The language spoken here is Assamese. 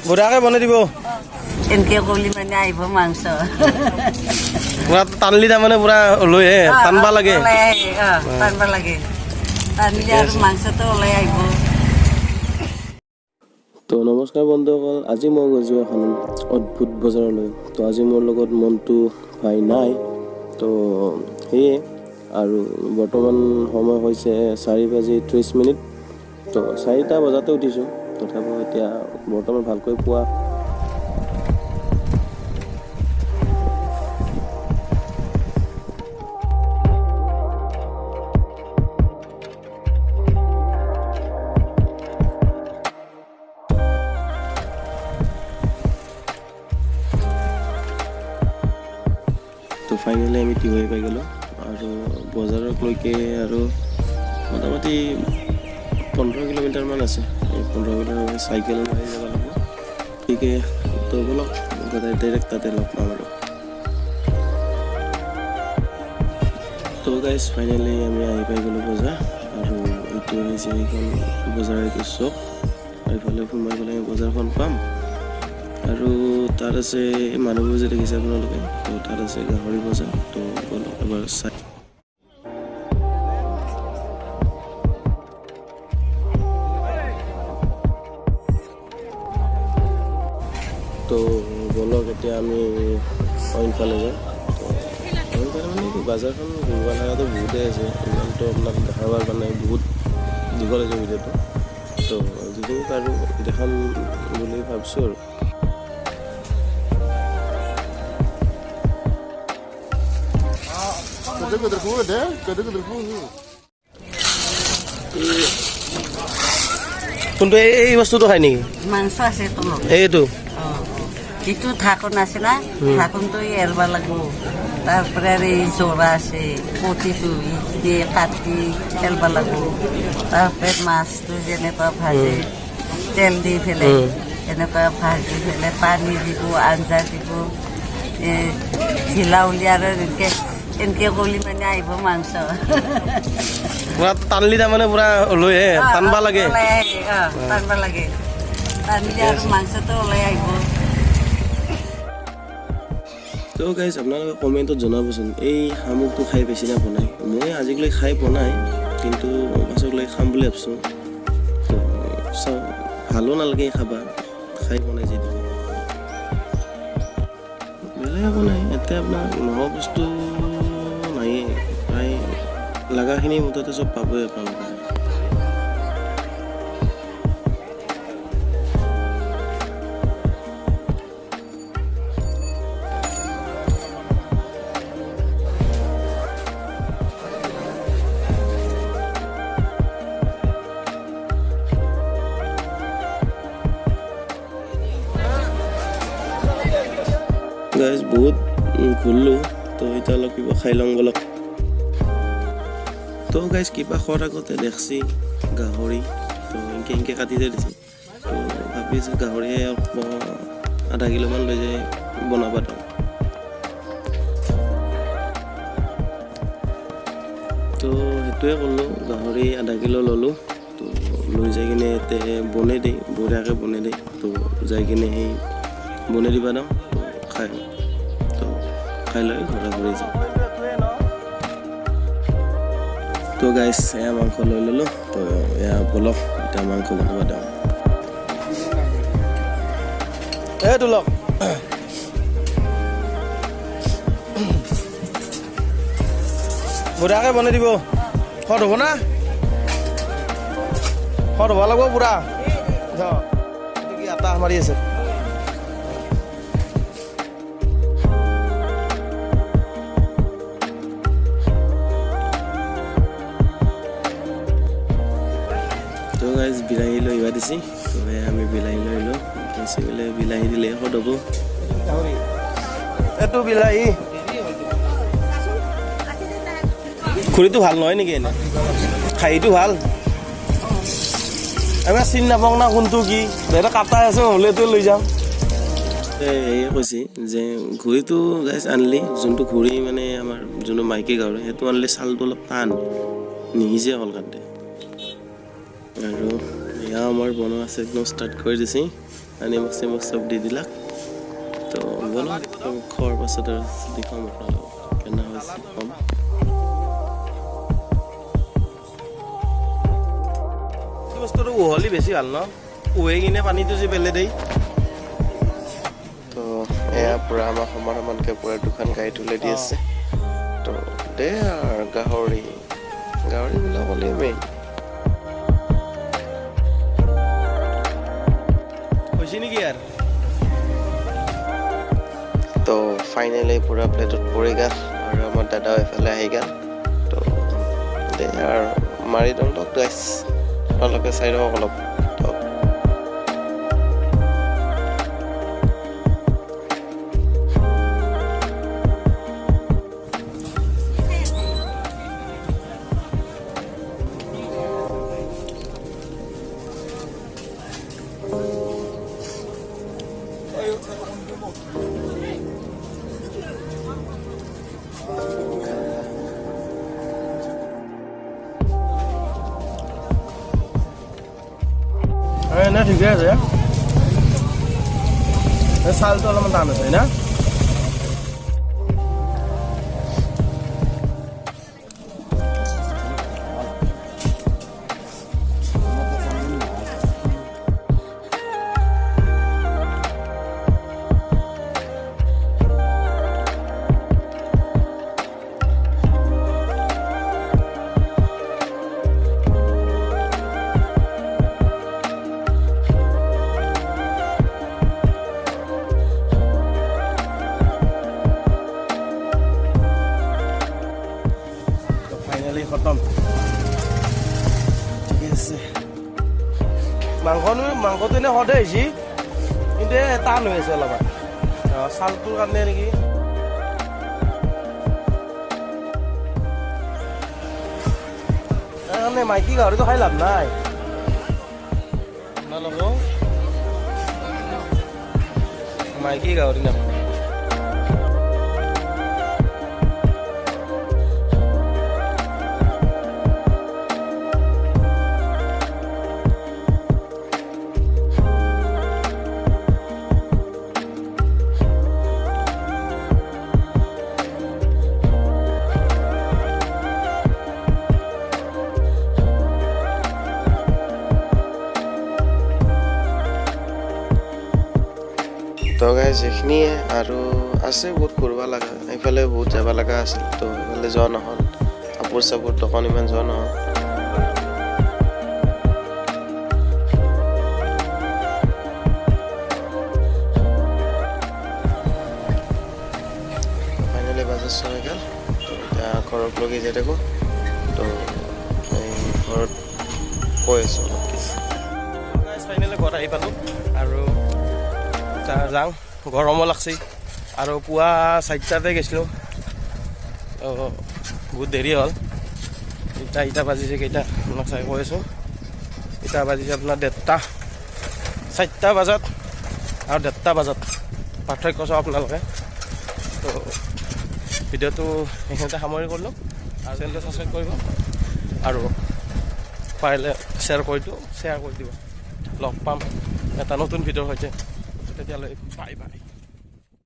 বঢ়িয়াকৈ বনাই দিব। এনেকে কলি মানে আহিব মাংস। পুৰা টানলি তাৰমানে পুৰা লৈ আহে, টানবা লাগে। ওলাই আহে, টানবা লাগে, টানিলে আৰু মাংসটো ওলাই আহিব। তো নমস্কাৰ বন্ধুসকল, আজি মই গৈছোঁ এখন অদ্ভুত বজাৰলৈ। তো আজি মোৰ লগত মনটো ভাই নাই, তো সেয়ে আৰু বৰ্তমান সময় হৈছে 4:30। তো 4টা বজাতে উঠিছোঁ, তথাপিও এতিয়া বৰ্তমান ভালকৈ পোৱা তো ফাইনেলি আমি টিহুৱাই পাই গ'লোঁ। আৰু বজাৰলৈকে আৰু মোটামুটি 15 কিলোমিটাৰমান আছে। এই 15 কিলোমিটাৰ চাইকেল মাৰি যাব লাগিব। গতিকে তো ব'লক, ডাইৰেক্ট তাতে লগ পাম। আৰু তো গাইজ, ফাইনেলি আমি আহি পাই গ'লোঁ বজাৰ। আৰু এইটো হৈছে এইখন বজাৰৰ এইটো চক। আৰু এইফালে সোমাই গ'লে আমি বজাৰখন পাম। আৰু তাত আছে এই মানুহবোৰ যে দেখিছে আপোনালোকে, তো তাত আছে গাহৰি বজাৰ। তো ব'লক এবাৰ চাই। তো ব'লক, এতিয়া আমি অইনফালে যাওঁ। তো অইনফালে মানে কি, বজাৰখন ঘূৰিব লগাটো বহুতেই আছে, ইমানটো আপোনাক দেখাবৰ কাৰণে বহুত দীঘল হৈছে ভিডিঅ'টো। তো যিখিনি পাৰোঁ দেখাম বুলি ভাবিছোঁ। আৰু কোনটো এই বস্তুটো খায় নেকি? মাংস আছে তলত। এইটো? যিটো ঢাকোন আছে না, ঢাকোনটো এৰবা লাগিব। তাৰপৰে আৰু এই জোৰা আছে, পতিটো দিয়ে কাটি এলবা লাগিব। তাৰপৰে মাছটো যেনেকুৱা ভাজে তেল দি পেলাই, এনেকুৱা ভাজি পেলাই পানী দিব, আঞ্জা দিব, এই ঢিলা উলিয়াই আৰু এনেকে এনেকে কলি মানে আহিব মাংস। পুৰা টানলি তাৰমানে পুৰা লৈ আহে, টানবা লাগে। ওলাই আহে, টানবা লাগে, টানিলে আৰু মাংসটো ওলাই আহিব। তো গাইজ, আপোনালোকে কমেণ্টত জনাবচোন, এই শামুকটো খাই পাইছে না বনাই? মই আজিলৈ খাই পোৱা নাই, কিন্তু পাছলৈ খাম বুলি ভাবছোঁ। তো চাওঁ, ভালো নালাগে খাবা, খাই পোৱা নাই যিহেতুকে। বেলেগ একো নাই ইয়াতে, আপোনাৰ নোহোৱা বস্তু নায়েই। প্ৰায় লগাখিনি মুঠতে চব পাবই আপোনালোকে। গাইজ, বহুত ঘূৰিলোঁ, তো এতিয়া অলপ কিবা খাই লওঁ বলক। তো গাইজ, কিবা খোৱাৰ আগতে দেখছি গাহৰি, তো এনেকে এনেকে কাটি থৈ দিছে। তো ভাবি আছোঁ গাহৰিয়ে আধা কিলোমান লৈ যাই বনাব দিওঁ। তো সেইটোৱে কৰিলোঁ, গাহৰি আধা কিলো ল'লোঁ। তো লৈ যাই কিনে ইয়াতে বনাই দিয়ে, বঢ়িয়াকৈ বনাই দিয়ে। তো যাই কিনে সেই বনাই দিবা দিওঁ, তো খাই, তো খাই লৈ ঘৰে ঘৰে যাওঁ। তো গাইজ, এয়া মাংস লৈ ল'লোঁ। তো এয়া বলক, এতিয়া মাংস বনাব দিওঁ। এইটো লওক, বঢ়িয়াকৈ বনাই দিব। সোৱাদ হ'ব না? সোৱাদ হ'ব লাগিব পুৰা। এইটো কি আটা মাৰি আছে? তো গাইজ, বিলাহী লৈ আহিবা দিছি। তো এয়া আমি বিলাহী লৈ আহিলোঁ। কৈছে বোলে বিলাহী দিলে সোৱাদ হ'ব। এইটো বিলাহী খুৰীটো ভাল নহয় নেকি? এনে খাহীটো ভাল, আমি চিনি নাপাওঁ না কোনটো কি। দাদা কাটাই আছে, হ'লেতো লৈ যাওঁ। সেয়ে কৈছে যে ঘড়ীটো গাইজ আনলি, যোনটো ঘড়ী মানে আমাৰ যোনটো মাইকী গাহৰি, সেইটো আনলি ছালটো অলপ টান, নিসিজে কলকাতে। আৰু এয়া আমাৰ বনোৱা আছে, একদম ষ্টাৰ্ট কৰি দিছে, নিমখ চিমখ চব দি দিলাক। তো বলক, খোৱাৰ পাছত আৰু দেখুৱাম আপোনালোকক কেনে হৈছে ক'ম। বস্তুটো উহলি বেছি ভাল ন, উহে কিনে পানীটো যে পেলাই দেই। তো এয়া পূৰা আমাৰ সমান সমানকৈ পূৰা দুখন গাড়ী তুলি দি আছে। তো দে আৰু গাহৰি, গাহৰি বোলা ক'লেই মেইন। হৈছে নেকি আৰু? তো ফাইনেলি পূৰা প্লেটত পৰি গ'ল আৰু আমাৰ দাদাও এইফালে আহি গ'ল। তো দে আৰু মাৰি দিওঁ লওক গাইছ, আপোনালোকে চাই থাকক অলপ। তো এনে ঠিকে আছে, এই ছালটো অলপমান টান আছে না। ফাইনেলি খতম, ঠিকে আছে। মাংসনো মাংসটো এনেই সদায় হৈছে, কিন্তু এই টান হৈ আছে অলপমান, ছালটোৰ কাৰণে নেকি। তাৰকাৰণে মাইকী গাহৰিটো খাই লাভ নাই। আপোনালোকেও মাইকী গাহৰি নাপায়। তো গাইজ এইখিনিয়ে আৰু আছে বহুত ঘূৰিব লগা, এইফালে বহুত যাব লগা আছিল, তো এইফালে যোৱা নহ'ল, কাপোৰ চাপোৰ দোকান ইমান যোৱা নহ'ল। ফাইনেলি বাজাৰ চোৱা হৈ গ'ল। তো এতিয়া ঘৰত লগি যাই থাকোঁ। তো এই ঘৰত কৈ আছোঁ অলপ। ফাইনেলি ঘৰত আহি পালোঁ আৰু যাওঁ, গৰমো লাগছে আৰু পুৱা 4টাতে গৈছিলোঁ, বহুত দেৰি হ'ল। এতিয়া বাজিছে কেইটা আপোনাক চাই কৈ আছোঁ, এতিয়া বাজিছে আপোনাৰ 1:30, 4টা বজাত আৰু 1:30 বজাত পাৰ্থক্য চাওক আপোনালোকে। তো ভিডিঅ'টো এইখিনিতে সামৰি কৰিলোঁ, আৰু চেনেলটো ছাবস্ক্ৰাইব কৰিব আৰু পাৰিলে শ্বেয়াৰ কৰি দিব, শ্বেয়াৰ কৰি দিব। লগ পাম এটা নতুন ভিডিঅ'ৰ সৈতে, তেতিয়ালৈ বাই বাই।